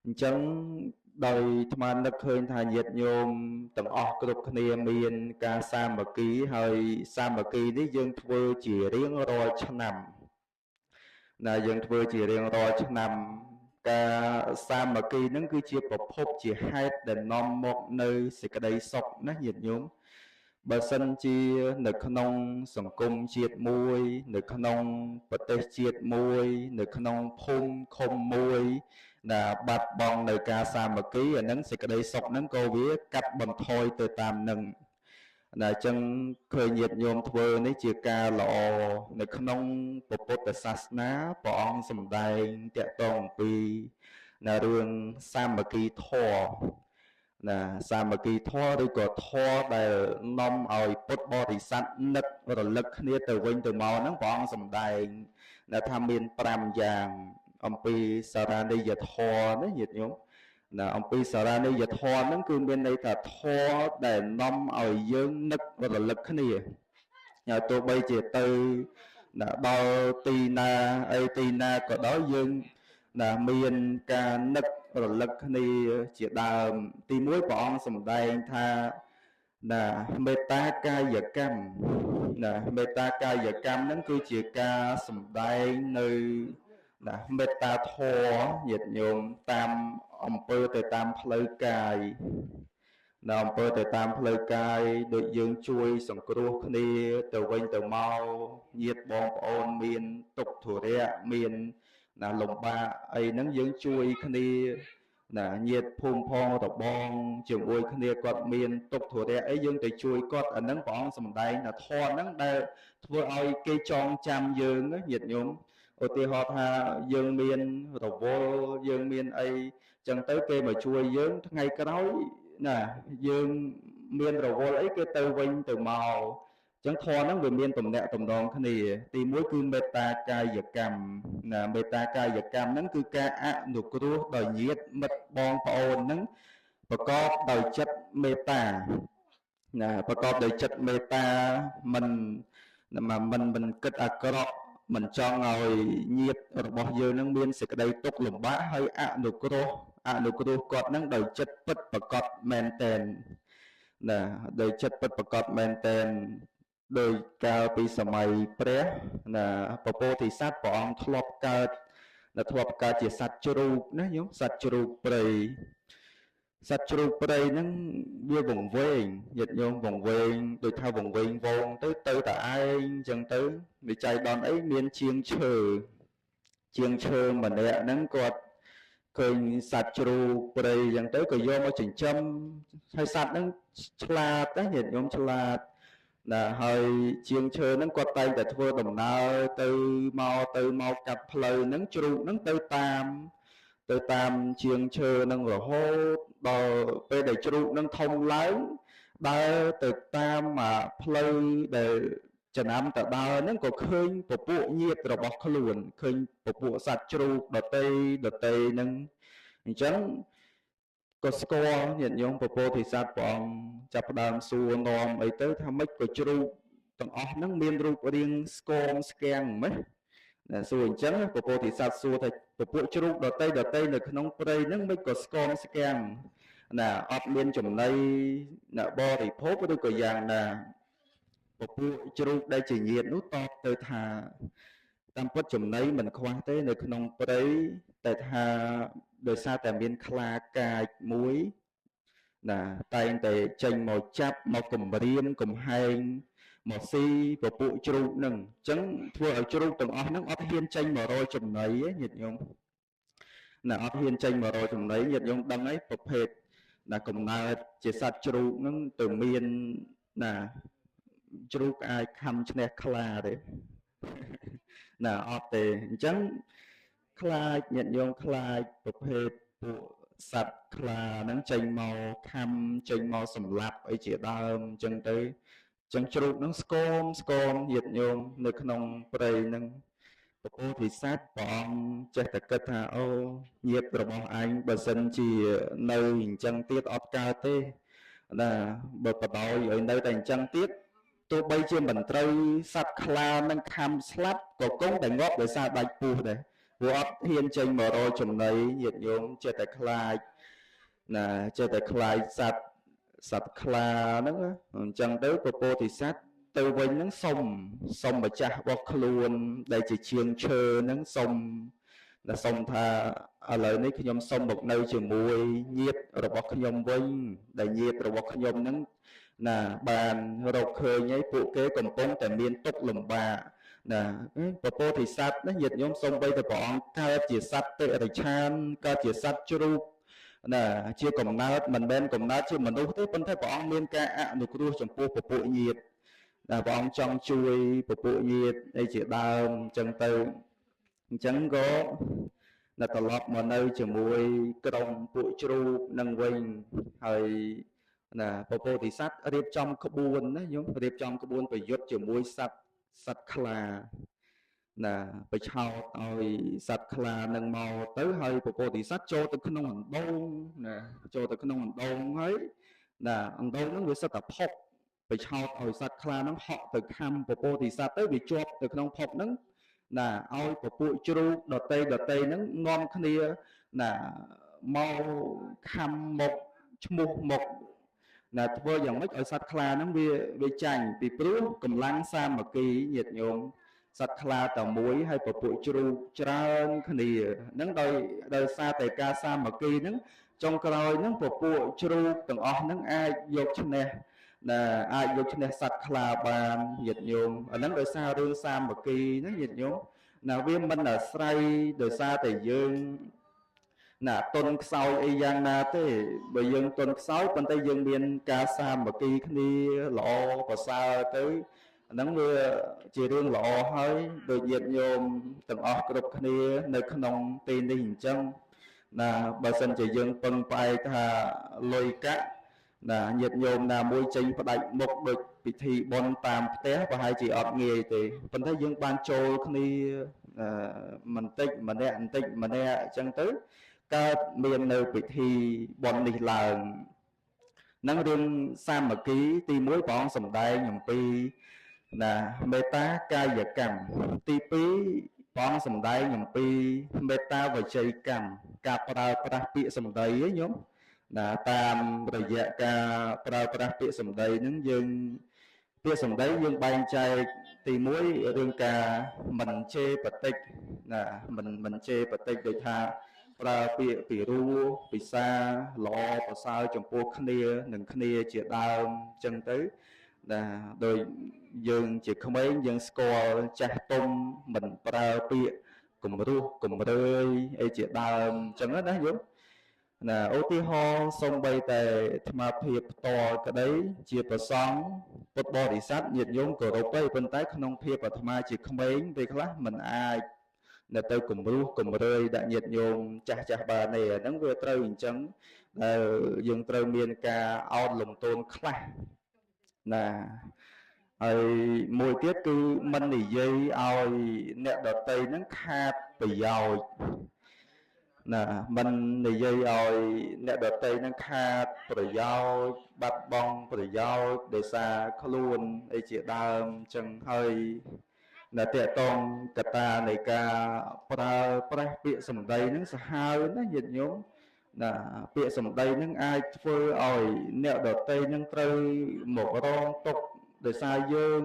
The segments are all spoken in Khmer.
អញ្ចឹងដោយអាត្មានឹកឃើញថាញាតិញោមទាំងអស់គ្រប់គ្នាមានការសាមគ្គីហើយសាមគ្គីនេះយើងធ្វើជារៀងរាល់ឆ្នាំណាយើងធ្វើជារៀងរាល់ឆ្នាំការសាមគ្គីហ្នឹងគឺជាប្រភពជាហេតុដែលនាំមកនៅសេចក្តីសុខណាញាតិញោមបើសិនជានៅក្នុងសង្គមជាតិមួយនៅក្នុងប្រទេសជាតិមួយនៅក្នុងភូមិឃុំមួយណាបាត់បង់នៅការសាមគ្គីអានឹងសេចក្តីសុខហ្នឹងក៏វាកាត់បន្ថយទៅតាមនឹងណាអញ្ចឹងឃើញញាតិញោមធ្វើនេះជាការល្អនៅក្នុងពុទ្ធសាសនាព្រះអង្គសម្ដែងតាក់ទងអំពីណារឿងសាមគ្គីធម៌ណាសាមគ្គីធម៌ឬក៏ធម៌ដែលនាំឲ្យពុទ្ធបរិស័ទនឹករលឹកគ្នាទៅវិញទៅមកហ្នឹងព្រះអង្គសម្ដែងថាមាន5យ៉ាងអំពីសារនីយធម៌ណាញាតិញោមណាអំពីសារនីយធម៌ហ្នឹងគឺមានន័យថាធម៌ដែលនាំឲ្យយើងនឹករលឹកគ្នាទោះបីជាទៅណាដល់ទីណាអីទីណាក៏ដោយយើងណាមានការនឹករលឹកគ្នាជាដើមទី1ព្រះអង្គសម្ដែងថាណាមេត្តាកាយកម្មណាមេត្តាកាយកម្មហ្នឹងគឺជាការសម្ដែងនៅណាមេត្តាធម៌ញាតិញោមតាមអំពើទៅតាមផ្លូវកាយណាអំពើទៅតាមផ្លូវកាយដូចយើងជួយសង្គ្រោះគ្នាទៅវិញទៅមកញាតិបងប្អូនមានទុក្ខធុរៈមានណាលំបាកអីហ្នឹងយើងជួយគ្នាណាញាតិភូមិផងរបងជាមួយគ្នាគាត់មានទុក្ខធុរៈអីយើងទៅជួយគាត់អាហ្នឹងព្រះអង្គសម្ដែងថាធម៌ហ្នឹងដែលធ្វើឲ្យគេចងចាំយើងញាតិញោមឧទាហរណ៍ថាយើងមានរវល់យើងមានអីចឹងទៅគេមកជួយយើងថ្ងៃក្រោយណាយើងមានរវល់អីគេទៅវិញទៅមកចឹងធម៌ហ្នឹងវាមានទំនាក់ទំនងគ្នាទី1គឺមេត្តាកាយកម្មណាមេត្តាកាយកម្មហ្នឹងគឺការអនុគ្រោះដោយញាតិមិត្តបងប្អូនហ្នឹងប្រកបដោយចិត្តមេត្តាណាប្រកបដោយចិត្តមេត្តាមិនមិនមិនគិតអាក្រក់មិនចង់ឲ្យញាតិរបស់យើងនឹងមានសេចក្តីទុក្ខលំបាកហើយអនុគ្រោះគាត់នឹងដោយចិត្តពិតប្រាកដមែនតែនណាដោយចិត្តពិតប្រាកដមែនតែនដោយកាលពីសម័យព្រះណាពពោធិសត្វព្រះអង្គធ្លាប់កើតធ្លាប់កើតជាសត្វជ្រូកណាញោមសត្វជ្រូកព្រៃសត្វជ្រូកព្រៃហ្នឹងវាវង្វេងញាតិញោមវង្វេងដូចថាវង្វេងវងទៅទៅតែឯងអញ្ចឹងទៅវិច័យដនអីមានជាងឈើជាងឈើម្នាក់ហ្នឹងគាត់ឃើញសត្វជ្រូកព្រៃអញ្ចឹងទៅក៏យកមកចិញ្ចឹមហើយសត្វហ្នឹងឆ្លាតណាញាតិញោមឆ្លាតណាហើយជាងឈើហ្នឹងគាត់តែងតែធ្វើដំណើរទៅមកកាត់ផ្លូវហ្នឹងជ្រូកហ្នឹងទៅតាមជាងឈើហ្នឹងរហូតដល់ពេលដែលជ្រូកហ្នឹងធំឡើងដើរទៅតាមផ្លូវដែលចំណាំទៅដើរហ្នឹងក៏ឃើញពពួកញាតិរបស់ខ្លួនឃើញពពួកសត្វជ្រូកដតីហ្នឹងអញ្ចឹងក៏ស្គាល់ញាតិញោមពពោធិសត្វព្រះអង្គចាប់ផ្ដើមសួរនាំអីទៅថាម៉េចក៏ជ្រូកទាំងអស់ហ្នឹងមានរូបរាងស្គមស្គាំងម៉េចណាសួរអញ្ចឹងពពោធិសត្វសួរថាពពួកជ្រូកដតីនៅក្នុងព្រៃហ្នឹងមិនក៏ស្គមស្គាំងណាអត់មានចំណីណាបរិភោគឬក៏យ៉ាងណាពពួកជ្រូកដែលជាញាតិនោះតបទៅថាតាមពិតចំណីមិនខ្វះទេនៅក្នុងព្រៃតែថាដោយសារតែមានខ្លាកាចមួយណាតែងតែចេញមកចាប់មកគំរាមកំហែងមកស៊ីពពួកជ្រូកហ្នឹងអញ្ចឹងធ្វើឲ្យជ្រូកទាំងអស់ហ្នឹងអត់ហ៊ានចេញមករកចំណីទេញាតិញោមណាអត់ហ៊ានចេញមករកចំណីញាតិញោមដឹងហើយប្រភេទណាកំណើតជាសត្វជ្រូកហ្នឹងទៅមានណាជ្រូកអាចខំឈ្នះខ្លាទេណាអត់ទេអញ្ចឹងខ្លាចញាតិញោមខ្លាចប្រភេទពួកសត្វខ្លាហ្នឹងចេញមកខំចេញមកសម្លាប់អីជាដើមអញ្ចឹងទៅអញ្ចឹងជ្រូកហ្នឹងស្គមញាតិញោមនៅក្នុងព្រៃហ្នឹងពពោធិសត្វព្រះអង្គចេះតែគិតថាអូញាតិរបស់អញបើសិនជានៅអញ្ចឹងទៀតអត់កើតទេណាបើបដោយឲ្យនៅតែអញ្ចឹងទៀតទោះបីជាមិនត្រូវសត្វខ្លានឹងខំស្លាប់ក៏គង់តែងាប់ដោយសារដាច់ពោះដែរ ព្រោះអត់ហ៊ានចេញមករកចំណីញាតិញោមចេះតែខ្លាចណាចេះតែខ្លាចសត្វសត្វខ្លាហ្នឹងអញ្ចឹងទៅពពោធិសត្វទៅវិញហ្នឹងសុំសុំម្ចាស់របស់ខ្លួនដែលជាជាងឈើហ្នឹងសុំដែលសុំថាឥឡូវនេះខ្ញុំសុំមកនៅជាមួយញាតិរបស់ខ្ញុំវិញដែលញាតិរបស់ខ្ញុំហ្នឹងណាបានរកឃើញហើយពួកគេកំពុងតែមានទុក្ខលំបាកណាពពោធិសត្វណាញាតិញោមសូម្បីតែព្រះអង្គកើតជាសត្វតិរិឆានកើតជាសត្វជ្រូកណាជាកំណើតមិនមែនកំណើតជាមនុស្សទេប៉ុន្តែព្រះអង្គមានការអនុគ្រោះចំពោះពពួកញាតិណាព្រះអង្គចង់ជួយពពួកញាតិអីជាដើមអញ្ចឹងទៅអញ្ចឹងក៏នៅត្រឡប់មកនៅជាមួយក្រុមពួកជ្រូកនឹងវិញហើយណាពពោធិសត្វរៀបចំក្បួនណាញោមរៀបចំក្បួនប្រយុទ្ធជាមួយសត្វសត្វខ្លាណាបិឆោតឲ្យសត្វខ្លានឹងមកទៅហើយពពោធិសត្វចូលទៅក្នុងអណ្ដូងណាចូលទៅក្នុងអណ្ដូងហើយណាអណ្ដូងហ្នឹងវាសិតតែផុកបិឆោតឲ្យសត្វខ្លាហ្នឹងហក់ទៅខំពពោធិសត្វទៅវាជាប់ទៅក្នុងផុកហ្នឹងណាឲ្យពពួកជ្រូកដតីដតីហ្នឹងនាំគ្នាណាមកខំមកឈ្មោះមកណាធ្វើយ៉ាងម៉េចឲ្យសត្វខ្លាហ្នឹងវាចាញ់ពីព្រោះកម្លាំងសាមគ្គីញាតិញោមសត្វខ្លាតែមួយហើយពពួកជ្រូកច្រើនគ្នាហ្នឹងដោយសារតែការសាមគ្គីហ្នឹងចុងក្រោយហ្នឹងពពួកជ្រូកទាំងអស់ហ្នឹងអាចយកឈ្នះណាអាចយកឈ្នះសត្វខ្លាបានញាតិញោមអាហ្នឹងដោយសាររឿងសាមគ្គីហ្នឹងញាតិញោមណាវាមិនអាស្រ័យដោយសារតែយើងណាតុនខ្សោយអីយ៉ាងណាទេបើយើងតុនខ្សោយប៉ុន្តែយើងមានការសាមគ្គីគ្នាល្អប្រសើរទៅអាហ្នឹងវាជារឿងល្អហើយដូចញាតិញោមទាំងអស់គ្រប់គ្នានៅក្នុងទីនេះអញ្ចឹងណាបើសិនជាយើងពឹងផ្អែកថាលុយកាក់ណាញាតិញោមណាមួយចេញផ្ដាច់មុខដូចពិធីបុណ្យតាមផ្ទះប្រហែលជាអត់ងាយទេប៉ុន្តែយើងបានចូលគ្នាបន្តិចម្នាក់បន្តិចម្នាក់អញ្ចឹងទៅកើតមាននៅពិធីបុណ្យនេះឡើងនឹងរឿងសាមគ្គីទី1ព្រះអង្គសម្ដែងអំពីណាមេត្តាកាយកម្មទី2ព្រះអង្គសម្ដែងអំពីមេត្តាវចីកម្មការប្រើប្រាស់ពាក្យសម្ដីឯងញោមណាតាមរយៈការប្រើប្រាស់ពាក្យសម្ដីហ្នឹងយើងពាក្យសម្ដីយើងបែងចែកទី1រឿងការមិនជេរបតិចណាមិនជេរបតិចដូចថាប្រើពាក្យពីរោះពិសាល្អប្រសើរចំពោះគ្នានឹងគ្នាជាដើមអញ្ចឹងទៅណាដោយយើងជាក្មេងយើងស្គាល់ចាស់ទុំមិនប្រើពាក្យគំរោះគំរើយអីជាដើមអញ្ចឹងណាយោមណាឧទាហរណ៍សំបីតែអាត្មាភាពផ្ទាល់ក្តីជាប្រសង់ពុទ្ធបរិស័ទញាតិញោមគោរពឯប៉ុន្តែក្នុងភាពអាត្មាជាក្មេងពេលខ្លះមិនអាចនៅទៅគំរោះគំរើយដាក់ញាតិញោមចាស់ចាស់បានទេអាហ្នឹងវាត្រូវអញ្ចឹងដែលយើងត្រូវមានការអោនលំទោនខ្លះណាហើយមួយទៀតគឺមិននិយាយឲ្យអ្នកដតីហ្នឹងខាតប្រយោជន៍ណាមិននិយាយឲ្យអ្នកដតីហ្នឹងខាតប្រយោជន៍បាត់បង់ប្រយោជន៍ដោយសារខ្លួនអីជាដើមអញ្ចឹងហើយនៅតកតងកតានៃការប្រើប្រាស់ពាក្យសម្ដីហ្នឹងសាហាវណាញាតិញោមណាពាក្យសម្ដីហ្នឹងអាចធ្វើឲ្យអ្នកដតីហ្នឹងត្រូវមករងទុក្ខដោយសារយើង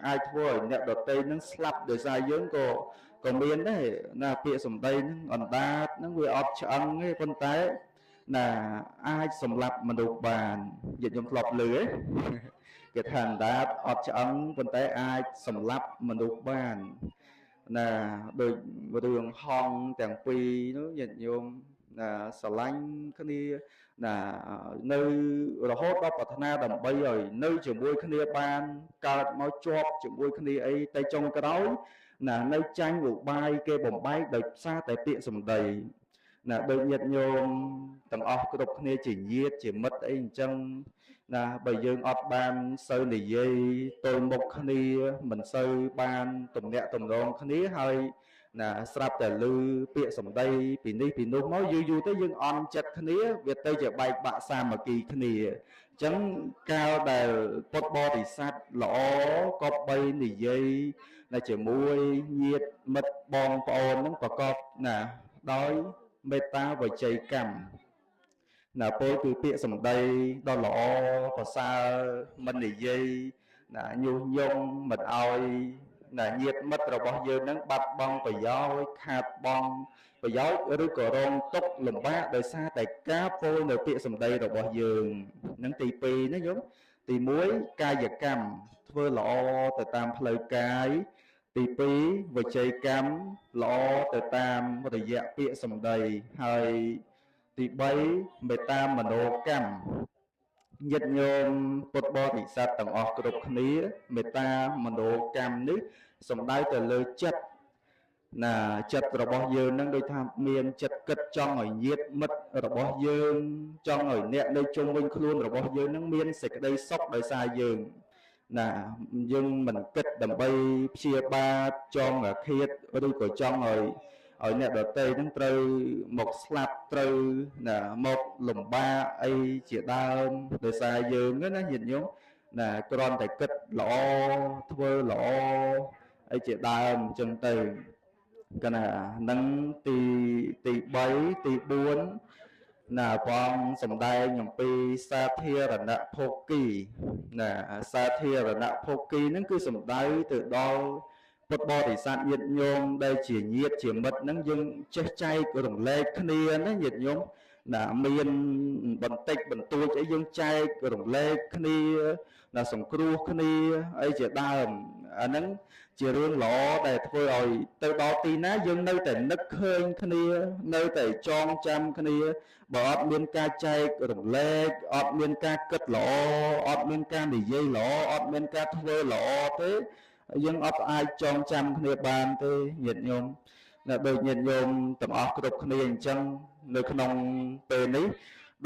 អាចធ្វើឲ្យអ្នកដតីហ្នឹងស្លាប់ដោយសារយើងក៏មានដែរណាពាក្យសម្ដីហ្នឹងអណ្ដាតហ្នឹងវាអត់ឆ្អឹងទេប៉ុន្តែណាអាចសម្លាប់មនុស្សបានញាតិញោមធ្លាប់ឮទេគេថាអណ្ដាតអត់ឆ្អឹងប៉ុន្តែអាចសម្លាប់មនុស្សបានណាដូចរឿងហងទាំងពីរនោះញាតិញោមណាស្រឡាញ់គ្នាណានៅរហូតដល់ប្រាថ្នាដើម្បីឲ្យនៅជាមួយគ្នាបានកើតមកជាប់ជាមួយគ្នាអីតែចុងក្រោយណានៅចាញ់ឧបាយគេបំបែកដោយផ្សារតែពាក្យសម្ដីណាដូចញាតិញោមទាំងអស់គ្រប់គ្នាជាញាតិជាមិត្តអីអញ្ចឹងណាបើយើងអត់បានសូវនិយាយទល់មុខគ្នាមិនសូវបានទំនាក់ទំនងគ្នាហើយណាស្រាប់តែឮពាក្យសម្ដីពីនេះពីនោះមកយូរយូរទៅយើងអន់ចិត្តគ្នាវាទៅជាបែកបាក់សាមគ្គីគ្នាអញ្ចឹងកាលដែលពុទ្ធបរិស័ទល្អក៏បីនិយាយ ណាជាមួយញាតិមិត្តបងប្អូននឹងប្រកបណាដោយមេត្តាវិជ័យកម្មណា ពលគឺពាក្យសម្ដីដ៏ល្អប្រសើរ មិននិយាយណាញុះញង់ មិនឲ្យណាញាតិមិត្តរបស់យើងនឹងបាត់បង់ប្រយោជន៍ ខាតបង់ប្រយោជន៍ ឬក៏រងទុក្ខលំបាកដោយសារតែការពោលនៅពាក្យសម្ដីរបស់យើងនឹង។ ទី2ណាញោម ទី1កាយកម្មធ្វើល្អទៅតាមផ្លូវកាយ ទី2វិជ័យកម្មល្អទៅតាមរយៈពាក្យសម្ដី ហើយទី3មេត្តាមនោកម្ម។ ញាតិញោមពុទ្ធបរិស័ទទាំងអស់គ្រប់គ្នា មេត្តាមនោកម្មនេះសំដៅទៅលើចិត្តណា ចិត្តរបស់យើងនឹងដូចថាមានចិត្តគិតចង់ឲ្យញាតិមិត្តរបស់យើង ចង់ឲ្យអ្នកនៅជុំវិញខ្លួនរបស់យើងនឹងមានសេចក្តីសុខដោយសារយើងណា។ យើងមិនគិតដើម្បីព្យាបាទចង់អាឃាត ឬក៏ចង់ឲ្យអ្នកដទៃនឹងត្រូវមកស្លាប់ ត្រូវណាមកលំបាកអីជាដើមដោយសារយើងណាញាតិញោមណា គ្រាន់តែគិតល្អធ្វើល្អអីជាដើមអញ្ចឹងទៅកណានឹង។ ទី3ទី4ណា ព្រះអង្គសម្ដែងអំពីសាធារណភោគីណា។ សាធារណភោគីហ្នឹងគឺសំដៅទៅដល់ពុទ្ធបរិស័ទញាតិញោមដែលជាញាតិជាមិត្តហ្នឹង យើងចេះចែករំលែកគ្នាណាញាតិញោមណា មានបន្តិចបន្តួចអីយើងចែករំលែកគ្នាណា សង្គ្រោះគ្នាអីជាដើម អាហ្នឹងជារឿងល្អដែលធ្វើឲ្យទៅដល់ទីណាយើងនៅតែនឹកឃើញគ្នា នៅតែចងចាំគ្នា។ បើអត់មានការចែករំលែក អត់មានការគិតល្អ អត់មានការនិយាយល្អ អត់មានការធ្វើល្អទេ យើងអត់អាចចងចាំគ្នាបានទេញាតិញោមណា។ ដូចញាតិញោមទាំងអស់គ្រប់គ្នាអញ្ចឹង នៅក្នុងពេលនេះ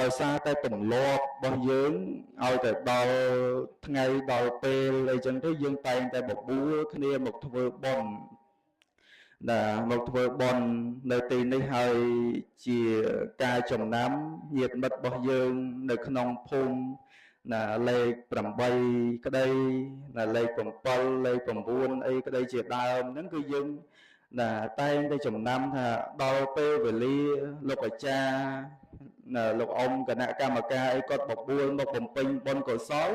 ដោយសារតែទម្លាប់របស់យើងឲ្យតែដល់ថ្ងៃដល់ពេលអីចឹងទៅ យើងតែងតែបបួលគ្នាមកធ្វើបុណ្យណា មកធ្វើបុណ្យនៅទីនេះ ហើយជាការចំណាំញាតិមិត្តរបស់យើងនៅក្នុងភូមិណា លេខ8ក្តីណា លេខ7លេខ9អីក្តីជាដើមហ្នឹង គឺយើងណាតែងតែចំណាំថាដល់ពេលវេលាលោកអាចារ្យណា លោកអ៊ំគណៈកម្មការអីគាត់បបួលមកបំពេញបុណ្យកុសល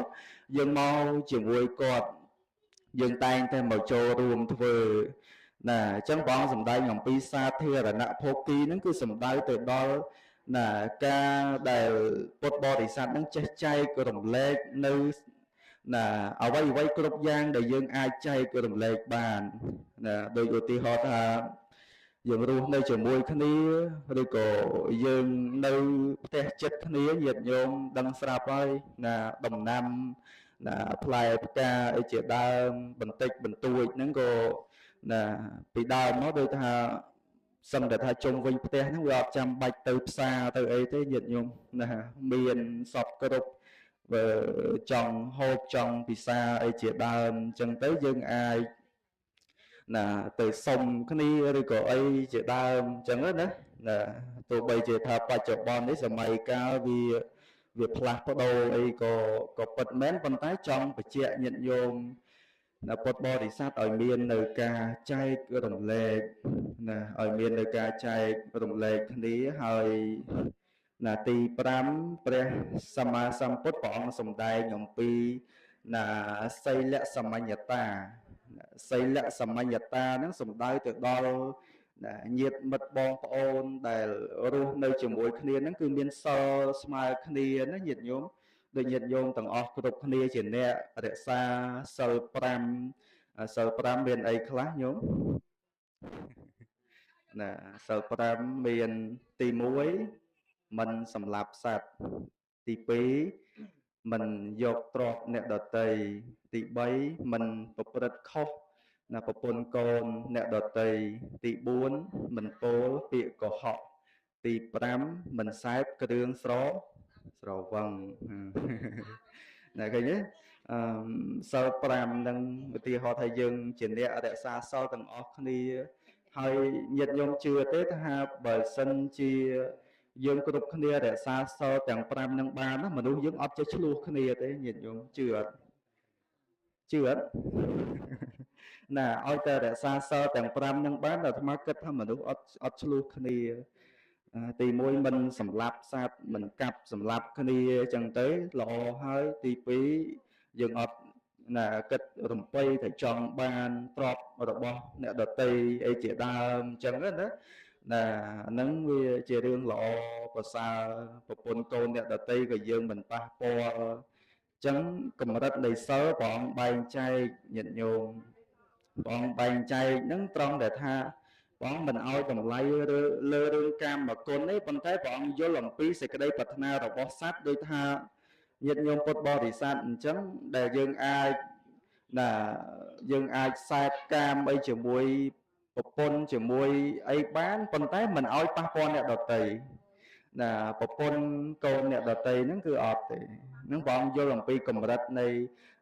យើងមកជាមួយគាត់ យើងតែងតែមកចូលរួមធ្វើណា។ អញ្ចឹងព្រះអង្គសម្ដែងអំពីសាធារណភោគីហ្នឹង គឺសំដៅទៅដល់ណាការដែលពុទ្ធបរិស័ទហ្នឹងចេះចែករំលែកនៅណាអ្វីអ្វីគ្រប់យ៉ាងដែលយើងអាចចែករំលែកបានណា។ ដូចឧទាហរណ៍ថាយើងរស់នៅជាមួយគ្នា ឬក៏យើងនៅផ្ទះចិត្តគ្នា ញាតិញោមដឹងស្រាប់ហើយណា ដំណាំណាផ្លែផ្កាអីជាដើមបន្តិចបន្តួចហ្នឹងក៏ណាពីដើមមកដូចថាសឹងតែថាជុំវិញផ្ទះហ្នឹងវាអត់ចាំបាច់ទៅផ្សារទៅអីទេញាតិញោមណា មានសពគ្រប់ បើចង់ហូបចង់ពិសាអីជាដើមអញ្ចឹងទៅ យើងអាចណាទៅសុំគ្នាឬក៏អីជាដើមអញ្ចឹងណាណា។ ទោះបីជាថាបច្ចុប្បន្ននេះសម័យកាលវាផ្លាស់ប្ដូរអីក៏ពិតមែន ប៉ុន្តែចង់បញ្ជាក់ញាតិញោមណាពុទ្ធបរិស័ទឲ្យមាននៅការចែករំលែកណា ឲ្យមាននៅការចែករំលែកគ្នា។ ហើយណាទី5 ព្រះសម្មាសម្ពុទ្ធព្រះអង្គសម្ដែងអំពីណាសីលសមញ្ញតា។ សីលសមញ្ញតាហ្នឹងសំដៅទៅដល់ញាតិមិត្តបងប្អូនដែលរស់នៅជាមួយគ្នាហ្នឹង គឺមានសិលស្មើគ្នាណាញាតិញោម។ ដូចញាតិញោមទាំងអស់គ្រប់គ្នាជាអ្នករក្សាសិល5 សិល5មានអីខ្លះញោមណា? សិល5មានទី1មិនសម្លាប់សត្វ ទី2មិនយកទ្រព្យអ្នកដទៃ ទី3មិនប្រព្រឹត្តខុសណាប្រពន្ធកូនអ្នកដទៃ ទី4មិនពោលពាក្យកុហក ទី5មិនសែបគ្រឿងស្រវឹងណា។ ឃើញទេ អឺសិល5នឹងឧទាហរណ៍ថាយើងជាអ្នករក្សាសិលទាំងអស់គ្នា ហើយញាតិញោមជឿទេថាបើសិនជាយើងគ្រប់គ្នារក្សាសិលទាំង5នឹងបានណា មនុស្សយើងអត់ចេះឆ្លោះគ្នាទេញាតិញោម ជឿអត់? ជឿអត់ ណាឲ្យតែរក្សាសិលទាំង5នឹងបានអាត្មាគិតថាមនុស្សអត់ឆ្លោះគ្នាទី1មិនសម្លាប់សត្វមិនកាប់សម្លាប់គ្នាអញ្ចឹងទៅល្អហើយទី2យើងអត់ណាគិតរំពៃតែចង់បានទ្រព្យរបស់អ្នកដតីអីជាដើមអញ្ចឹងណាណាហ្នឹងវាជារឿងល្អប្រសើរប្រពន្ធកូនអ្នកដតីក៏យើងមិនប៉ះពាល់អញ្ចឹងកម្រិតនៃសិលព្រះអង្គបែងចែកញាតិញោមព្រះអង្គបែងចែកហ្នឹងត្រង់ដែលថាព្រះអង្គមិនឲ្យតម្លៃលើរឿងកាមគុណទេប៉ុន្តែព្រះអង្គយល់អំពីសេចក្តីប្រាថ្នារបស់សត្វដូចថាញាតិញោមពុទ្ធបរិស័ទអញ្ចឹងដែលយើងអាចណាយើងអាចសែបកាមអីជាមួយប្រពន្ធជាមួយអីបានប៉ុន្តែមិនឲ្យប៉ះពាល់អ្នកដទៃណាប្រពន្ធកូនអ្នកដទៃហ្នឹងគឺអត់ទេហ្នឹងព្រះអង្គយល់អំពីកម្រិតនៃ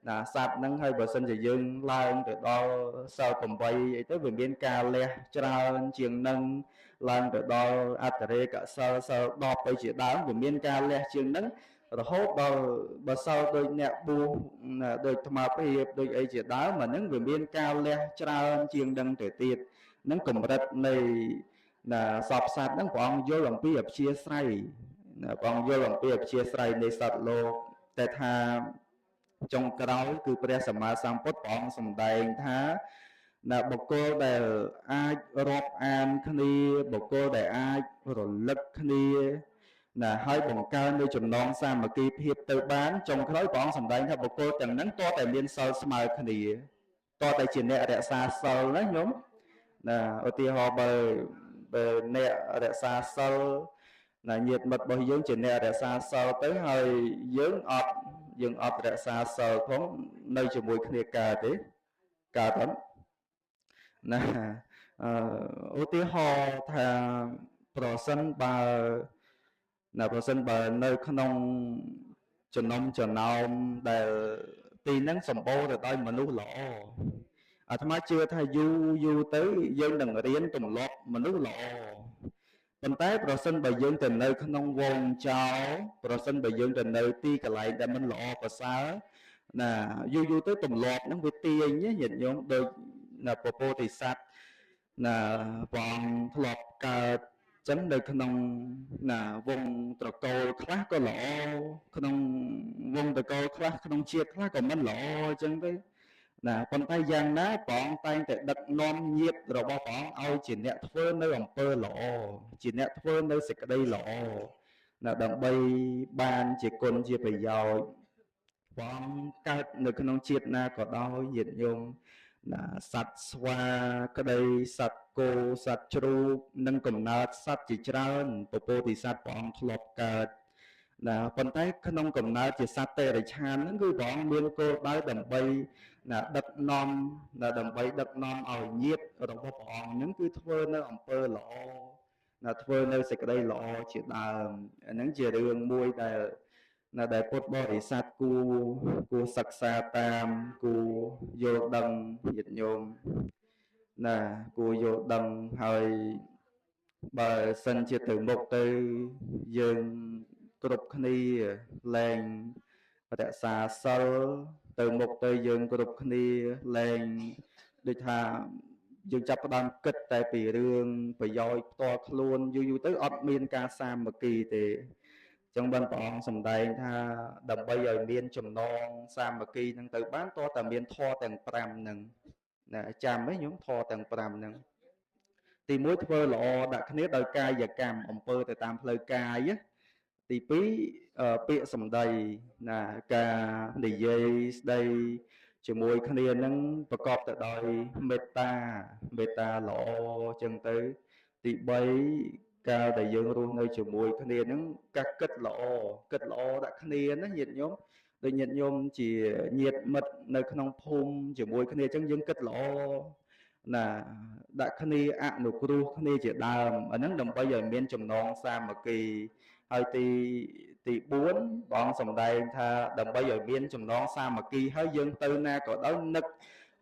ណាសត្វហ្នឹងហើយបើសិនជាយើងឡើងទៅដល់សិល8អីទៅវាមានការលះច្រើនជាងនឹងឡើងទៅដល់អត្តរេកសិលសិល10អីជាដើមវាមានការលះជាងនឹងរហូតដល់បើសិលដូចអ្នកបួសដូចអាត្មាភាពដូចអីជាដើមអាហ្នឹងវាមានការលះច្រើនជាងនឹងទៅទៀតហ្នឹងកម្រិតនៃណាសពសត្វហ្នឹងព្រះអង្គយល់អំពីអព្យាស្រ័យណាព្រះអង្គយល់អំពីអព្យាស្រ័យនៃសត្វលោកតែថាចុងក្រោយគឺព្រះសម្មាសម្ពុទ្ធព្រះអង្គសម្ដែងថាណាបុគ្គលដែលអាចរាប់អានគ្នាបុគ្គលដែលអាចរលឹកគ្នាណាហើយបង្កើននៅចំណងសាមគ្គីភាពទៅបានចុងក្រោយព្រះអង្គសម្ដែងថាបុគ្គលទាំងហ្នឹងតើតែមានសិលស្មើគ្នាតើតែជាអ្នករក្សាសិលណាញោមណាឧទាហរណ៍បើអ្នករក្សាសិលណាញាតិមិត្តរបស់យើងជាអ្នករក្សាសិលទៅហើយយើងអត់រក្សាសិលផងនៅជាមួយគ្នាកើតទេកើតអត់ណាឧទាហរណ៍ថាប្រសិនបើណាប្រសិនបើនៅក្នុងចំណុំចំណោមដែលទីហ្នឹងសម្បូរទៅដោយមនុស្សល្អអាត្មាជឿថាយូរយូរទៅយើងនឹងរៀនទម្លាប់មនុស្សល្អប៉ុន្តែប្រសិនបើយើងទៅនៅក្នុងវងចោលប្រសិនបើយើងទៅនៅទីកន្លែងដែលមិនល្អប្រសើរណាយូរយូរទៅទម្លាប់ហ្នឹងវាទាញញាតិញោមដូចណាពពោធិសត្វណាព្រះអង្គធ្លាប់កើតចឹងនៅក្នុងណាវងត្រកូលខ្លះក៏ល្អក្នុងវងត្រកូលខ្លះក្នុងជាតិខ្លះក៏មិនល្អចឹងទៅណាប៉ុន្តែយ៉ាងណាព្រះអង្គតែងតែដឹកនាំញាតិរបស់ព្រះអង្គឲ្យជាអ្នកធ្វើនៅអំពើល្អជាអ្នកធ្វើនៅសេចក្តីល្អណាដើម្បីបានជាគុណជាប្រយោជន៍ព្រះអង្គកើតនៅក្នុងជាតិណាក៏ដោយញាតិញោមណាសត្វស្វាក្តីសត្វគោសត្វជ្រូកនិងកំណើតសត្វជាច្រើនពពោធិសត្វព្រះអង្គធ្លាប់កើតណាប៉ុន្តែក្នុងកំណើតជាសត្វតិរិឆានហ្នឹងគឺព្រះអង្គមានគោលដៅដើម្បីណាដឹកនាំណាដើម្បីដឹកនាំឲ្យញាតិរបស់ព្រះអង្គហ្នឹងគឺធ្វើនៅអំពើល្អណាធ្វើនៅសេចក្តីល្អជាដើមអាហ្នឹងជារឿងមួយដែលណាដែលពុទ្ធបរិស័ទគួរសិក្សាតាមគួរយល់ដឹងញាតិញោមណាគួរយល់ដឹងហើយបើសិនជាទៅមុខទៅយើងគ្រប់គ្នាលែងរក្សាសិលទៅមុខទៅយើងគ្រប់គ្នាលែងដូចថាយើងចាប់ផ្ដើមគិតតែពីរឿងប្រយោជន៍ផ្ទាល់ខ្លួនយូរយូរទៅអត់មានការសាមគ្គីទេចឹងបានព្រះអង្គសម្ដែងថាដើម្បីឲ្យមានចំណងសាមគ្គីនឹងទៅបានតើតែមានធម៌ទាំង5ហ្នឹងណាចាំហ៎ញោមធម៌ទាំង5ហ្នឹងទី1ធ្វើល្អដាក់គ្នាដោយកាយកម្មអំពើទៅតាមផ្លូវកាយទី2ពាក្យសម្ដីណាការនិយាយស្ដីជាមួយគ្នានឹងប្រកបទៅដោយមេត្តាមេត្តាល្អចឹងទៅទី3កាលដែលយើងរស់នៅជាមួយគ្នានឹងការគិតល្អគិតល្អដាក់គ្នាណាញាតិញោមដូចញាតិញោមជាញាតិមិត្តនៅក្នុងភូមិជាមួយគ្នាចឹងយើងគិតល្អណាដាក់គ្នាអនុគ្រោះគ្នាជាដើមអាហ្នឹងដើម្បីឲ្យមានចំណងសាមគ្គីហើយទី4ព្រះអង្គសម្ដែងថាដើម្បីឲ្យមានចំណងសាមគ្គីហើយយើងទៅណាក៏ដោយនឹក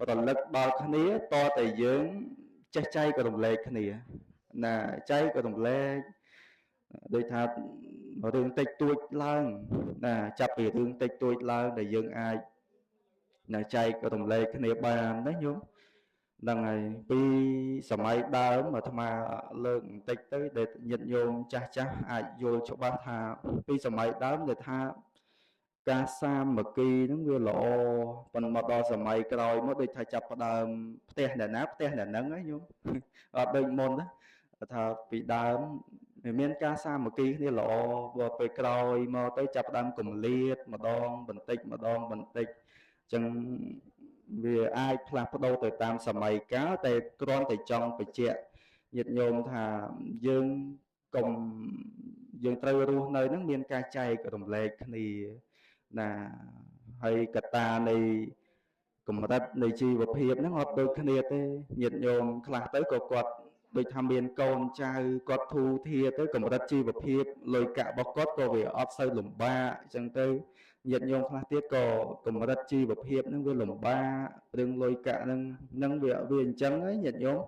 រលឹកដល់គ្នាតតែយើងចេះចែករំលែកគ្នាណាចែករំលែកដូចថារឿងតិចតួចឡើងណាចាប់ពីរឿងតិចតួចឡើងដែលយើងអាចណាចែករំលែកគ្នាបានណាញោម ហ្នឹងហើយពីសម័យដើមអាត្មាលើកបន្តិចទៅដែលញាតិញោមចាស់ចាស់អាចយល់ច្បាស់ថាពីសម័យដើមដែលថាការសាមគ្គីហ្នឹងវាល្អប៉ុន្តែមកដល់សម័យក្រោយមកដូចថាចាប់ផ្ដើមផ្ទះអ្នកណាផ្ទះអ្នកហ្នឹងហ៎ញោមអត់ដូចមុនណាថាពីដើមវាមានការសាមគ្គីគ្នាល្អបើពេលក្រោយមកទៅចាប់ផ្ដើមគម្លាតម្ដងបន្តិចម្ដងបន្តិចអញ្ចឹងវាអាចផ្លាស់ប្ដូរទៅតាមសម័យកាលតែគ្រាន់តែចង់បញ្ជាក់ញាតិញោមថាយើងកុំយើងត្រូវរស់នៅហ្នឹងមានការចែករំលែកគ្នាណាហើយកត្តានៃកម្រិតនៃជីវភាពហ្នឹងអត់ដូចគ្នាទេញាតិញោមខ្លះទៅក៏គាត់ដូចថាមានកូនចៅគាត់ធូរធាទៅកម្រិតជីវភាពលុយកាក់របស់គាត់ក៏វាអត់សូវលំបាកអញ្ចឹងទៅញាតិញោមខ្លះទៀតក៏កម្រិតជីវភាពហ្នឹងវាលំបាករឿងលុយកាក់ហ្នឹងវាអញ្ចឹងហើយញាតិញោម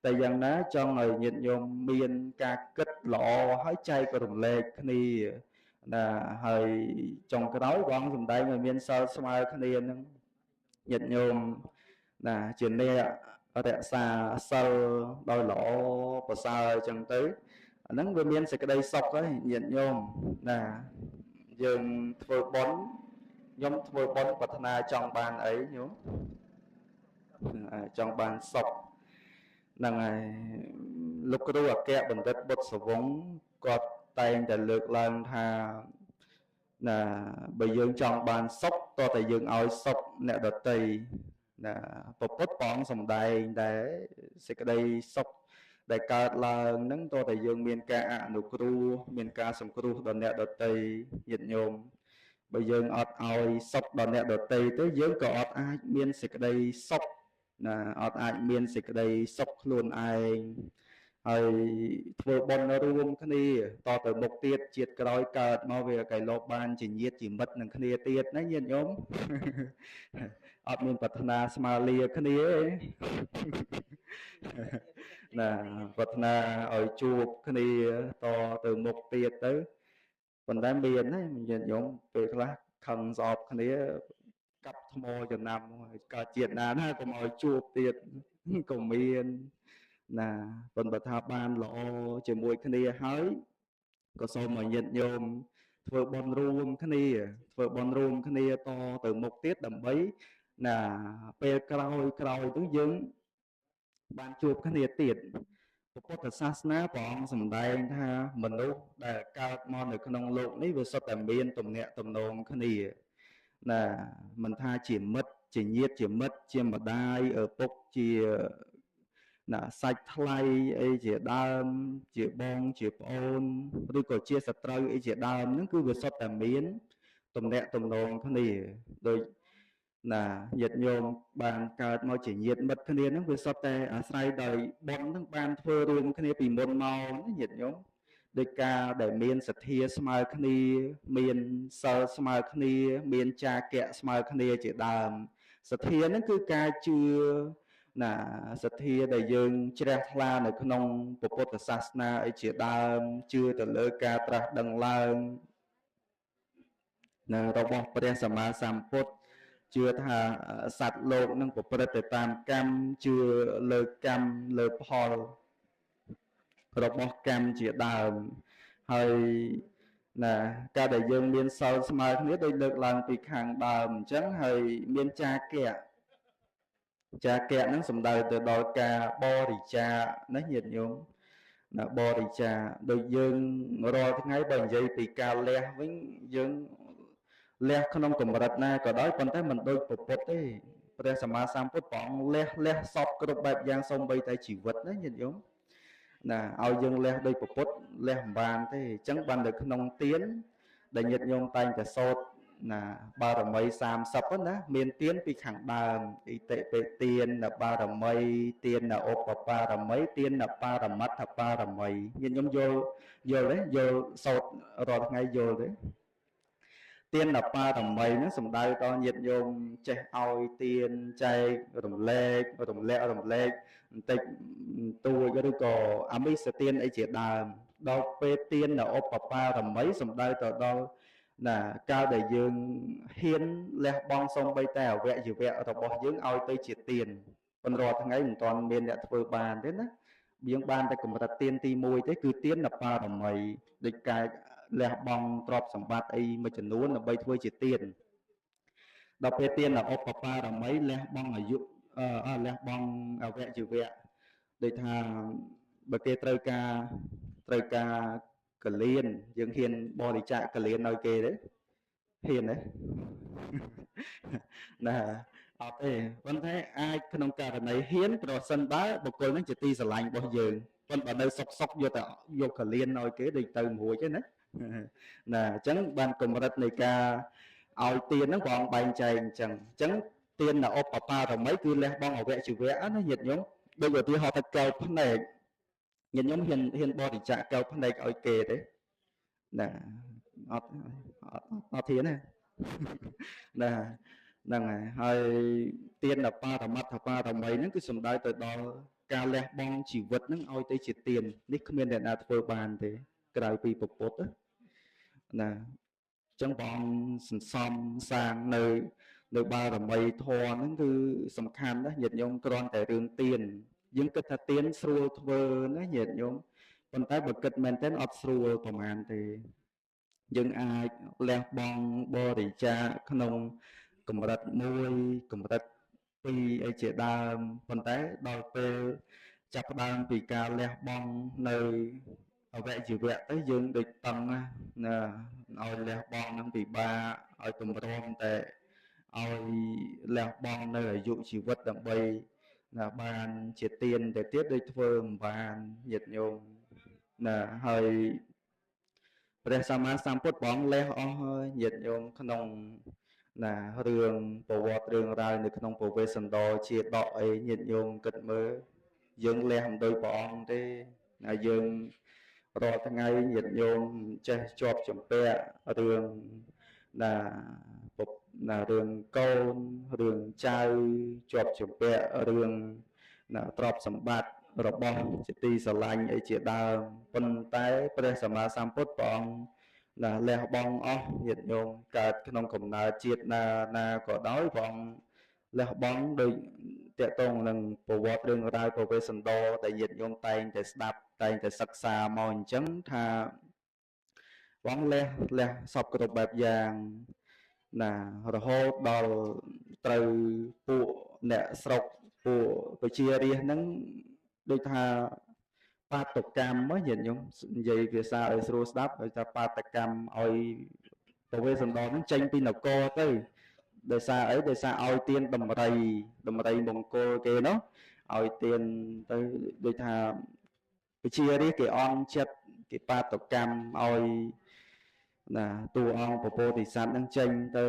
តែយ៉ាងណាចង់ឲ្យញាតិញោមមានការគិតល្អហើយចែករំលែកគ្នាណាហើយចុងក្រោយបងសំដែងឲ្យមានសិលស្មើគ្នាហ្នឹងញាតិញោមណាជាអ្នករក្សាសិលដោយល្អប្រសើរអញ្ចឹងទៅអាហ្នឹងវាមានសេចក្តីសុខហើយញាតិញោមណាយើងធ្វើបុណ្យខ្ញុំធ្វើបុណ្យប្រាថ្នាចង់បានអីញោមចង់បានសុខហ្នឹងហើយលោកគ្រូអគ្គបណ្ឌិតបុត្រសវង្សគាត់តែងតែលើកឡើងថាណាបើយើងចង់បានសុខតើតែយើងឲ្យសុខអ្នកដទៃណាពពុទ្ធព្រះអង្គសំដែងដែរសេចក្តីសុខដែលកើតឡើងហ្នឹងតើតែយើងមានការអនុគ្រោះមានការសង្គ្រោះដល់អ្នកដទៃញាតិញោមបើយើងអត់ឲ្យសុខដល់អ្នកដទៃទេយើងក៏អត់អាចមានសេចក្តីសុខណាអត់អាចមានសេចក្តីសុខខ្លួនឯងហើយធ្វើបុណ្យរួមគ្នាតទៅមុខទៀតជាតិក្រោយកើតមកវាកៃលោបានជាញាតិជាមិត្តនឹងគ្នាទៀតណាញាតិញោមអត់មានប្រាថ្នាស្មើលាគ្នាទេណាប្រាថ្នាឲ្យជួបគ្នាតទៅមុខទៀតទៅប៉ុន្តែមានណាញាតិញោមពេលខ្លះខឹងស្អប់គ្នាកាប់ថ្មចំណាំកើតជាតិណាណាកុំឲ្យជួបទៀតក៏មានណាប៉ុន្តែថាបានល្អជាមួយគ្នាហើយក៏សូមឲ្យញាតិញោមធ្វើបុណ្យរួមគ្នាធ្វើបុណ្យរួមគ្នាតទៅមុខទៀតដើម្បីណាពេលក្រោយទៅយើងបានជួបគ្នាទៀតពុទ្ធសាសនាព្រះអង្គសម្ដែងថាមនុស្សដែលកើតមកនៅក្នុងលោកនេះវាសុទ្ធតែមានទំនាក់ទំនងគ្នាណាមិនថាជាមិត្តជាញាតិជាមិត្តជាម្ដាយឪពុកជាណាសាច់ថ្លៃអីជាដើមជាបងជាប្អូនឬក៏ជាសត្រូវអីជាដើមហ្នឹងគឺវាសុទ្ធតែមានទំនាក់ទំនងគ្នាដូចណាញាតិញោមបានកើតមកជាញាតិមិត្តគ្នាហ្នឹងវាសុទ្ធតែអាស្រ័យដោយបុណ្យហ្នឹងបានធ្វើរួមគ្នាពីមុនមកណាញាតិញោមដោយការដែលមានសទ្ធាស្មើគ្នាមានសិលស្មើគ្នាមានចាគៈស្មើគ្នាជាដើមសទ្ធាហ្នឹងគឺការជឿណាសទ្ធាដែលយើងជ្រះថ្លានៅក្នុងពុទ្ធសាសនាអីជាដើមជឿទៅលើការត្រាស់ដឹងឡើងនៅរបស់ព្រះសម្មាសម្ពុទ្ធជឿថាសត្វលោកនឹងប្រព្រឹត្តទៅតាមកម្មជឿលើកម្មលើផលរបស់កម្មជាដើមហើយណាការដែលយើងមានសិលស្មើគ្នាដូចលើកឡើងពីខាងដើមអញ្ចឹងហើយមានចាគៈចាគៈហ្នឹងសំដៅទៅដល់ការបរិច្ចាគណាញាតិញោមណាបរិច្ចាគដូចយើងរាល់ថ្ងៃបើនិយាយពីការលះវិញយើងលះក្នុងកម្រិតណាក៏ដោយប៉ុន្តែមិនដូចពុទ្ធទេព្រះសម្មាសម្ពុទ្ធព្រះអង្គលះសពគ្រប់បែបយ៉ាងសូម្បីតែជីវិតណាញាតិញោមណាឲ្យយើងលះដូចពុទ្ធលះមិនបានទេអញ្ចឹងបាននៅក្នុងទានដែលញាតិញោមតែងតែសូត្រណាបារមី30ណាមានទានពីខាងដើមអ៊ីតិបេទានបារមីទានឧបបារមីទានបរមត្ថបារមីញាតិញោមយល់ទេយល់សូត្ររាល់ថ្ងៃយល់ទេទានបារមីហ្នឹងសំដៅដល់ញាតិញោមចេះឲ្យទានចែករំលែករំលាក់រំលែកបន្តិចតួចឬក៏អមិសទានអីជាដើមដល់ពេលទានឧបបារមីសំដៅទៅដល់ណាកាលដែលយើងហ៊ានលះបង់សូម្បីតែអវយវៈរបស់យើងឲ្យទៅជាទាន ប៉ុន្តែរាល់ថ្ងៃមិនទាន់មានអ្នកធ្វើបានទេណាយើងបានតែកម្រិតទានទី1ទេគឺទានបារមីដូចការលះបង់ទ្រព្យសម្បត្តិអីមួយចំនួនដើម្បីធ្វើជាទានដល់ពេលទានឧបបារមីលះបង់អាយុលះបង់អវយវៈដូចថាបើគេត្រូវការកលៀនយើងហ៊ានបរិច្ចាគកលៀនឲ្យគេទេហ៊ានទេណាអត់ទេប៉ុន្តែអាចក្នុងករណីហ៊ានប្រសិនបើបុគ្គលនឹងជាទីស្រឡាញ់របស់យើងប៉ុន្តែបើនៅសុកសុកយកតែយកកលៀនឲ្យគេដូចទៅមួយរួចទេណាណាអញ្ចឹងបានកម្រិតនៃការឲ្យទានហ្នឹងព្រះអង្គបែងចែកអញ្ចឹងអញ្ចឹងទានឧបបារមីគឺលះបង់អវយវៈណាញាតិញោមដូចឧទាហរណ៍ថាកែវភ្នែកញាតិញោមហ៊ានបរិច្ចាគកែវភ្នែកឲ្យគេទេណាអត់អត់ហ៊ានទេណាហ្នឹងហើយទានបារមត្ថបារមីហ្នឹងគឺសំដៅទៅដល់ការលះបង់ជីវិតហ្នឹងឲ្យទៅជាទាននេះគ្មានអ្នកណាធ្វើបានទេក្រៅពីព្រះពុទ្ធណាអញ្ចឹងព្រះអង្គសន្សំសាងនៅបារមីធម៌ហ្នឹងគឺសំខាន់ណាស់ញាតិញោមគ្រាន់តែរឿងទានយើងគិតថាទានស្រួលធ្វើណាញាតិញោមប៉ុន្តែបើគិតមែនទែនអត់ស្រួលប្រហែលទេយើងអាចលះបង់បរិច្ចាគក្នុងកម្រិត1កម្រិត2អីជាដើមប៉ុន្តែដល់ពេលចាប់ផ្ដើមពីការលះបង់នៅអវយវៈទៅយើងដូចតឹងណាឲ្យលះបង់នឹងពិបាកឲ្យទម្រាំតែឲ្យលះបង់នៅអាយុជីវិតដើម្បីណាបានជាទានទៅទៀតដូចធ្វើមិនបានញាតិញោមណាហើយព្រះសម្មាសម្ពុទ្ធព្រះអង្គលះអស់ហើយញាតិញោមក្នុងណារឿងប្រវត្តិរឿងរ៉ាវនៅក្នុងពវេសន្តរជាដកអីញាតិញោមគិតមើលយើងលះមិនដូចព្រះអង្គទេណាយើងរាល់ថ្ងៃញាតិញោមចេះជាប់ចម្ពាក់រឿងណាណារឿងកូនរឿងចៅជាប់ចម្ពាក់រឿងណាទ្រព្យសម្បត្តិរបស់ជាទីស្រឡាញ់អីជាដើមប៉ុន្តែព្រះសម្មាសម្ពុទ្ធព្រះអង្គណាលះបង់អស់ញាតិញោមកើតក្នុងកំណើតជាតិណាណាក៏ដោយព្រះអង្គលះបង់ដោយតកតងនឹងប្រវត្តិរឿងរ៉ាវពវេសន្តរដែលញាតិញោមតែងតែស្ដាប់តែងតែសិក្សាមកអញ្ចឹងថាព្រះអង្គលះសពគ្រប់បែបយ៉ាងណារហូតដល់ត្រូវពួកអ្នកស្រុកពួកប្រជារាស្ត្រហ្នឹងដូចថាបាតុកម្មញាតិញោមនិយាយភាសាឲ្យស្រួលស្ដាប់ឲ្យថាបាតុកម្មឲ្យពវេសន្តរហ្នឹងចេញពីនគរទៅដោយសារអីដោយសារឲ្យទានដំរីមង្គលគេនោះឲ្យទានទៅដូចថាប្រជារាស្ត្រគេអន់ចិត្តគេបាតុកម្មឲ្យណាតួអង្គពពោធិសត្វហ្នឹងចេញទៅ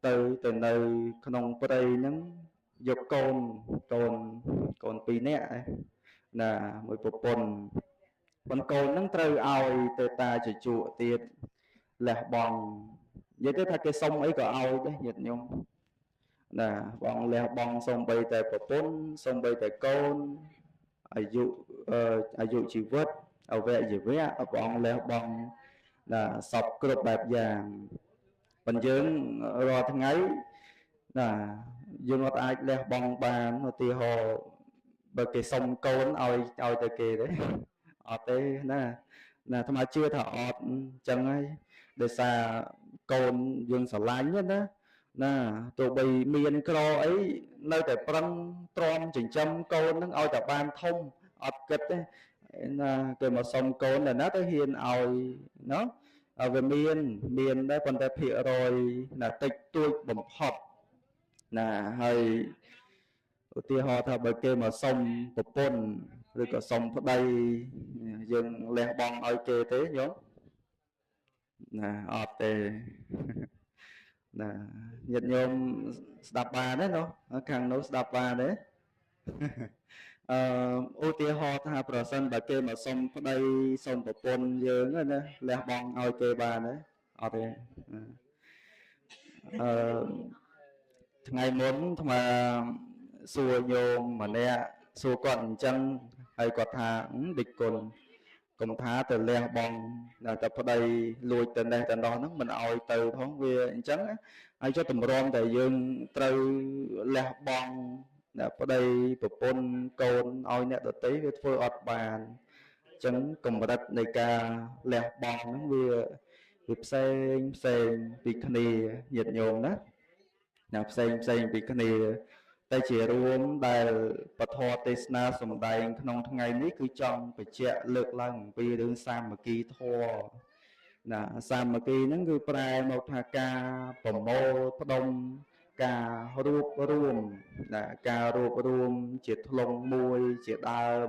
ទៅទៅនៅក្នុងព្រៃហ្នឹងយកកូន2នាក់ណាមួយប្រពន្ធប៉ុនកូនហ្នឹងត្រូវឲ្យទៅតាជជក់ទៀតលះបង់និយាយទៅថាគេសុំអីក៏ឲ្យដែរញាតិញោមណាបងលះបង់សំបីតែប្រពន្ធសំបីតែកូនអាយុជីវិតអវយវៈបងលះបង់ណាសពគ្រប់បែបយ៉ាងប៉ុន្តែយើងរាល់ថ្ងៃណាយើងអត់អាចលះបង់បានឧទាហរណ៍បើគេសុំកូនឲ្យទៅគេទេអត់ទេណាណាអាត្មាជឿថាអត់អញ្ចឹងហើយដោយសារកូនយើងស្រឡាញ់ណាណាទោះបីមានក្រអីនៅតែប្រឹងទ្រាំចិញ្ចឹមកូនហ្នឹងឲ្យតែបានធំអត់គិតទេណាគេមកសុំកូនតែណាទៅហ៊ានឲ្យណោះវាមានដែរប៉ុន្តែភាគរយណាតិចតួចបំផុតណាហើយឧទាហរណ៍ថាបើគេមកសុំប្រពន្ធឬក៏សុំប្តីយើងលះបង់ឲ្យគេទេញោមណាអត់ទេណាញាតិញោមស្ដាប់បានទេនោះខាងនោះស្ដាប់បានទេឧទាហរណ៍ថាប្រសិនបើគេមកសុំប្តីសុំប្រពន្ធយើងណាលះបង់ឲ្យគេបានទេអត់ទេអឺថ្ងៃមុនអាត្មាសួរញោមម្នាក់សួរគាត់អញ្ចឹងហើយគាត់ថាដេចគុណកុំថាទៅលះបង់តែប្តីលួចទៅនេះទៅនោះហ្នឹងមិនឲ្យទៅផងវាអញ្ចឹងហើយចុះតម្រាំតែយើងត្រូវលះបង់ អ្នកប្តីប្រពន្ធកូនឲ្យអ្នកដទៃវាធ្វើអត់បានអញ្ចឹងកម្រិតនៃការលះបង់ហ្នឹងវាផ្សេងផ្សេងពីគ្នាញាតិញោមណាណាផ្សេងផ្សេងពីគ្នាតែជារួមដែលពធទេសនាសម្ដែងក្នុងថ្ងៃនេះគឺចង់បញ្ជាក់លើកឡើងអំពីរឿងសាមគ្គីធម៌ណាសាមគ្គីហ្នឹងគឺប្រែមកថាការប្រមូលផ្ដុំការរួបរួមណាការរួបរួមជាធ្លុងមួយជាដើម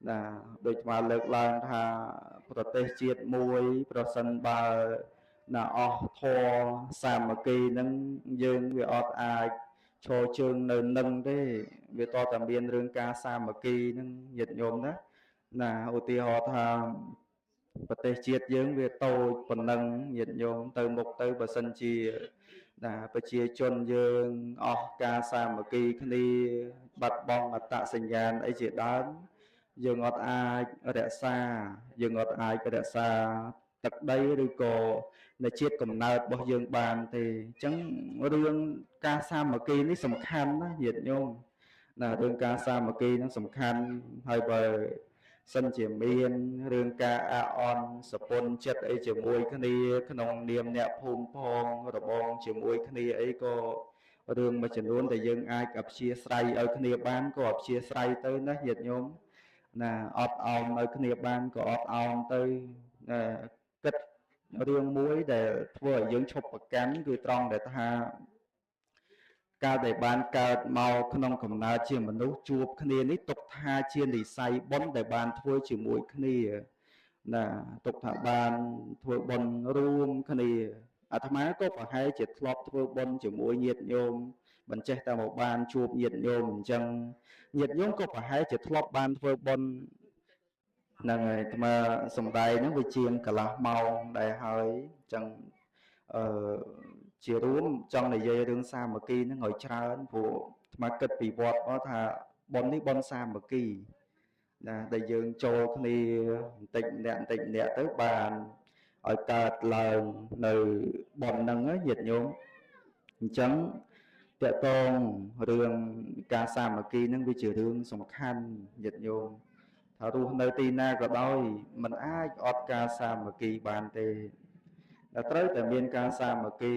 ណាដូចស្មាលើកឡើងថាប្រទេសជាតិមួយប្រសិនបើណាអស់ធម៌សាមគ្គីហ្នឹងយើងវាអត់អាចឈរជើងនៅនឹងទេវាតតែមានរឿងការសាមគ្គីហ្នឹងញាតិញោមណាណាឧទាហរណ៍ថាប្រទេសជាតិយើងវាតូចប៉ុណ្ណឹងញាតិញោមទៅមុខទៅបើសិនជាណាប្រជាជនយើងអស់ការសាមគ្គីគ្នាបាត់បង់អត្តសញ្ញាណអីជាដើមយើងអត់អាចរក្សាយើងអត់អាចរក្សាទឹកដីឬក៏នៅជាតិកំណើតរបស់យើងបានទេអញ្ចឹងរឿងការសាមគ្គីនេះសំខាន់ណាញាតិញោមណារឿងការសាមគ្គីនឹងសំខាន់ហើយបើសិនជាមានរឿងការអាក់អន់សពន់ចិត្តអីជាមួយគ្នាក្នុងនាមអ្នកភូមិផងរបងជាមួយគ្នាអីក៏រឿងមួយចំនួនដែលយើងអាចអព្យាស្រ័យឲ្យគ្នាបានក៏អព្យាស្រ័យទៅណាញាតិញោមណាអត់អោនឲ្យគ្នាបានក៏អត់អោនទៅណាគិតរឿងមួយដែលធ្វើឲ្យយើងឈប់ប្រកាន់គឺត្រង់ដែលថាកាលដែលបានកើតមកក្នុងកំណើតជាមនុស្សជួបគ្នានេះទុកថាជានិស័យបុណ្យដែលបានធ្វើជាមួយគ្នាណាទុកថាបានធ្វើបុណ្យរួមគ្នាអាត្មាក៏ប្រហែលជាធ្លាប់ធ្វើបុណ្យជាមួយញាតិញោមមិនចេះតែមកបានជួបញាតិញោមអញ្ចឹងញាតិញោមក៏ប្រហែលជាធ្លាប់បានធ្វើបុណ្យហ្នឹងហើយអាត្មាសំដែងហ្នឹងវាជាងកន្លះម៉ោងដែរហើយអញ្ចឹងអឺជារួមចង់និយាយរឿងសាមគ្គីហ្នឹងឲ្យច្រើនព្រោះអាត្មាគិតពីវត្តមកថាបុណ្យនេះបុណ្យសាមគ្គីណាដែលយើងចូលគ្នាបន្តិចម្នាក់បន្តិចម្នាក់ទៅបានឲ្យកើតឡើងនៅបុណ្យហ្នឹងញាតិញោមអញ្ចឹងតកតងរឿងការសាមគ្គីហ្នឹងវាជារឿងសំខាន់ញាតិញោមថារស់នៅទីណាក៏ដោយมันអាចអត់ការសាមគ្គីបានទេតែត្រូវតែមានការសាមគ្គី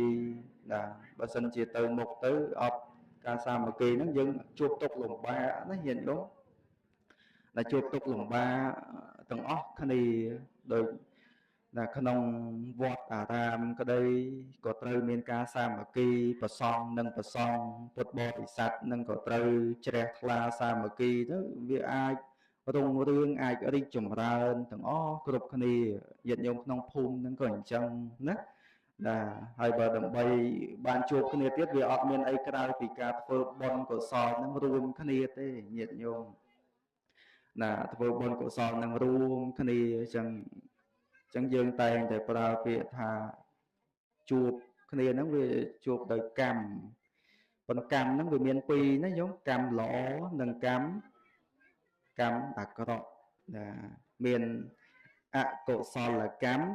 ណាបើសិនជាទៅមុខទៅអត់ការសាមគ្គីហ្នឹងយើងជួបទុក្ខលំបាកណាញាតិញោមដែលជួបទុក្ខលំបាកទាំងអស់គ្នាដូចណាក្នុងវត្តអារាមក្តីក៏ត្រូវមានការសាមគ្គីប្រសង់និងប្រសង់ពុទ្ធបរិស័ទនឹងក៏ត្រូវជ្រះថ្លាសាមគ្គីទៅវាអាចរុងរឿងអាចរីកចម្រើនទាំងអស់គ្រប់គ្នាញាតិញោមក្នុងភូមិហ្នឹងក៏អញ្ចឹងណាណាហើយបើដើម្បីបានជួបគ្នាទៀតវាអត់មានអីក្រៅពីការធ្វើបុណ្យកុសលហ្នឹងរួមគ្នាទេញាតិញោមណាធ្វើបុណ្យកុសលហ្នឹងរួមគ្នាអញ្ចឹងយើងតែងតែប្រើពាក្យថាជួបគ្នាហ្នឹងវាជួបដោយកម្មប៉ុន្តែកម្មហ្នឹងវាមានពីរណាញោមកម្មល្អនិងកម្មអាក្រក់ណាមានអកុសលកម្ម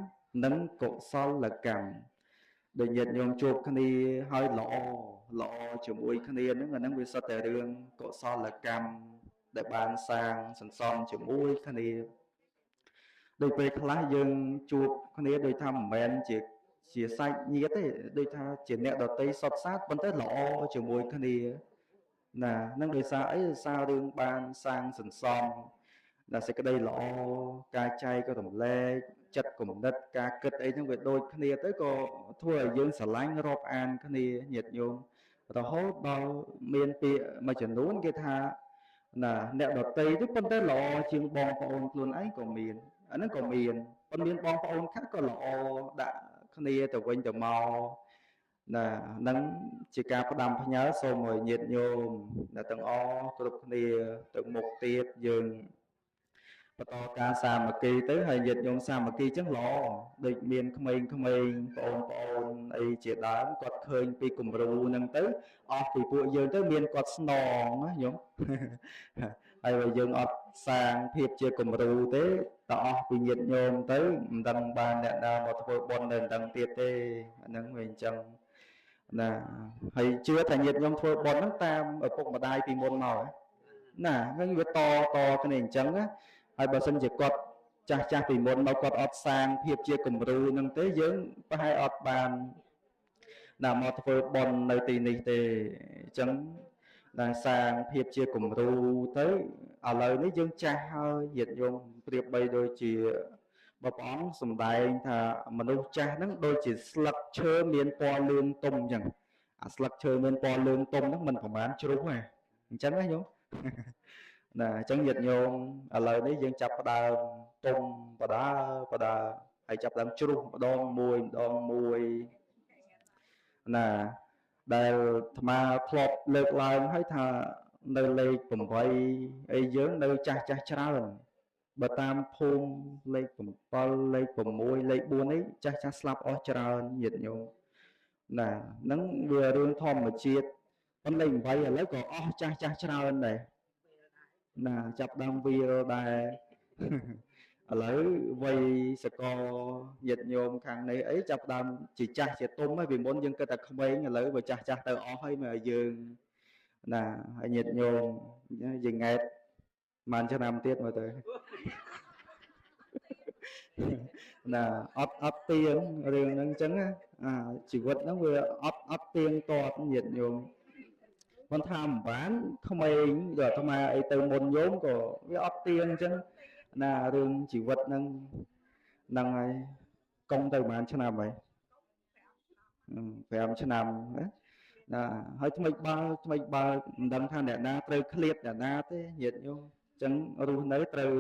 និងកុសលកម្មដូចញាតិញោមជួបគ្នាហើយល្អល្អជាមួយគ្នាហ្នឹងអាហ្នឹងវាសុទ្ធតែរឿងកុសលកម្មដែលបានសាងសន្សំជាមួយគ្នាដូចពេលខ្លះយើងជួបគ្នាដូចថាមិនមែនជាសាច់ញាតិទេដូចថាជាអ្នកដទៃសុទ្ធសាធប៉ុន្តែល្អជាមួយគ្នាណានឹងដោយសារអីដោយសាររឿងបានសាងសន្សំដែលសេចក្តីល្អការចែកក៏រំលែកចិត្តគំនិតការគិតអីហ្នឹងវាដូចគ្នាទៅក៏ធ្វើឲ្យយើងស្រឡាញ់រាប់អានគ្នាញាតិញោមរហូតដល់មានពាក្យមួយចំនួនគេថាណាអ្នកដទៃទៅប៉ុន្តែល្អជាងបងប្អូនខ្លួនឯងក៏មានអាហ្នឹងក៏មានប៉ុន្តែមានបងប្អូនខ្លះក៏ល្អដាក់គ្នាទៅវិញទៅមកណានឹងជាការផ្ដាំផ្ញើសូមឲ្យញាតិញោមដែលទាំងអស់គ្រប់គ្នាទៅមុខទៀតយើងបន្តការសាមគ្គីទៅហើយញាតិញោមសាមគ្គីចឹងល្អដូចមានក្មេងៗបងប្អូនអីជាដើមគាត់ឃើញពីគំរូហ្នឹងទៅអស់ពីពួកយើងទៅមានគាត់ស្នងណាញោមហើយបើយើងអត់សាងភាពជាគំរូទេតអស់ពីញាតិញោមទៅមិនដឹងបានអ្នកណាមកធ្វើបុណ្យនៅមិនដឹងទៀតទេអាហ្នឹងវាអញ្ចឹង ណាហើយជឿថាញាតិញោមធ្វើបុណ្យហ្នឹងតាមឪពុកម្ដាយពីមុនមកណាហ្នឹងវាតតគ្នាអញ្ចឹងណាហើយបើសិនជាគាត់ចាស់ចាស់ពីមុនមកគាត់អត់សាងភាពជាគំរូហ្នឹងទេយើងប្រហែលអត់បានណាមកធ្វើបុណ្យនៅទីនេះទេអញ្ចឹងដែលសាងភាពជាគំរូទៅឥឡូវនេះយើងចាស់ហើយញាតិញោមប្រៀបបីដូចជាបើព្រះអង្គសំដែងថាមនុស្សចាស់ហ្នឹងដូចជាស្លឹកឈើមានពណ៌លឿងទុំអញ្ចឹងអាស្លឹកឈើមានពណ៌លឿងទុំហ្នឹងមិនប្រហែលជ្រុះទេអញ្ចឹងណាញោមណាអញ្ចឹងញាតិញោមឥឡូវនេះយើងចាប់ផ្ដើមទុំបដាបដាហើយចាប់ផ្ដើមជ្រុះម្ដងមួយម្ដងមួយណាដែលអាត្មាធ្លាប់លើកឡើងហើយថានៅលេខ8អីយើងនៅចាស់ចាស់ច្រើនបើតាមភូមិលេខ7លេខ6លេខ4នេះចាស់ចាស់ស្លាប់អស់ច្រើនញាតិញោមណាហ្នឹងវារឿងធម្មជាតិប៉ុន្តែលេខ8ឥឡូវក៏អស់ចាស់ចាស់ច្រើនដែរណាចាប់ដើមវាលដែរឥឡូវវ័យសកលញាតិញោមខាងនេះអីចាប់ដើមជាចាស់ជាទុំហើយពីមុនយើងគិតតែក្មេងឥឡូវបើចាស់ចាស់ទៅអស់ហើយមកយើងណាហើយញាតិញោមយើងង៉ែតប៉ុន្មានឆ្នាំទៀតមើលទៅណាអត់អត់ទៀងរឿងហ្នឹងអញ្ចឹងអាជីវិតហ្នឹងវាអត់អត់ទៀងទាត់ញាតិញោមមិនថាមិនបានក្មេងដល់អាត្មាអីទៅមុនញោមក៏វាអត់ទៀងអញ្ចឹងណារឿងជីវិតហ្នឹងហ្នឹងហើយកុំទៅប្រហែលឆ្នាំហើយ5ឆ្នាំណាហើយថ្មីបើថ្មីបើមិនដឹងថាអ្នកណាត្រូវឃ្លាតអ្នកណាទេញាតិញោមអញ្ចឹងរស់នៅត្រូវ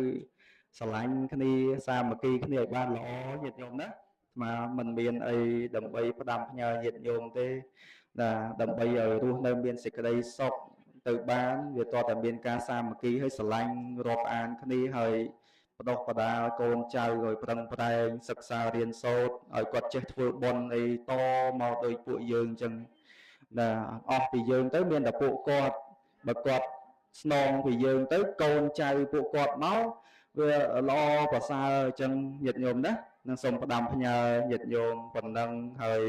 ស្រឡាញ់គ្នាសាមគ្គីគ្នាឲ្យបានល្អញាតិញោមណាអាត្មាមិនមានអីដើម្បីផ្ដាំផ្ញើញាតិញោមទេណាដើម្បីឲ្យរស់នៅមានសេចក្តីសុខទៅបានវាតតែមានការសាមគ្គីហើយស្រឡាញ់រាប់អានគ្នាហើយបដោះបដាលកូនចៅឲ្យប្រឹងប្រែងសិក្សារៀនសូត្រឲ្យគាត់ចេះធ្វើបុណ្យអីតមកដោយពួកយើងអញ្ចឹងណាអស់ពីយើងទៅមានតែពួកគាត់បើគាត់ស្នងពីយើងទៅកូនចៅពួកគាត់មកវាល្អប្រសើរអញ្ចឹងញាតិញោមណានឹងសូមផ្ដាំផ្ញើញាតិញោមប៉ុណ្ណឹងហើយ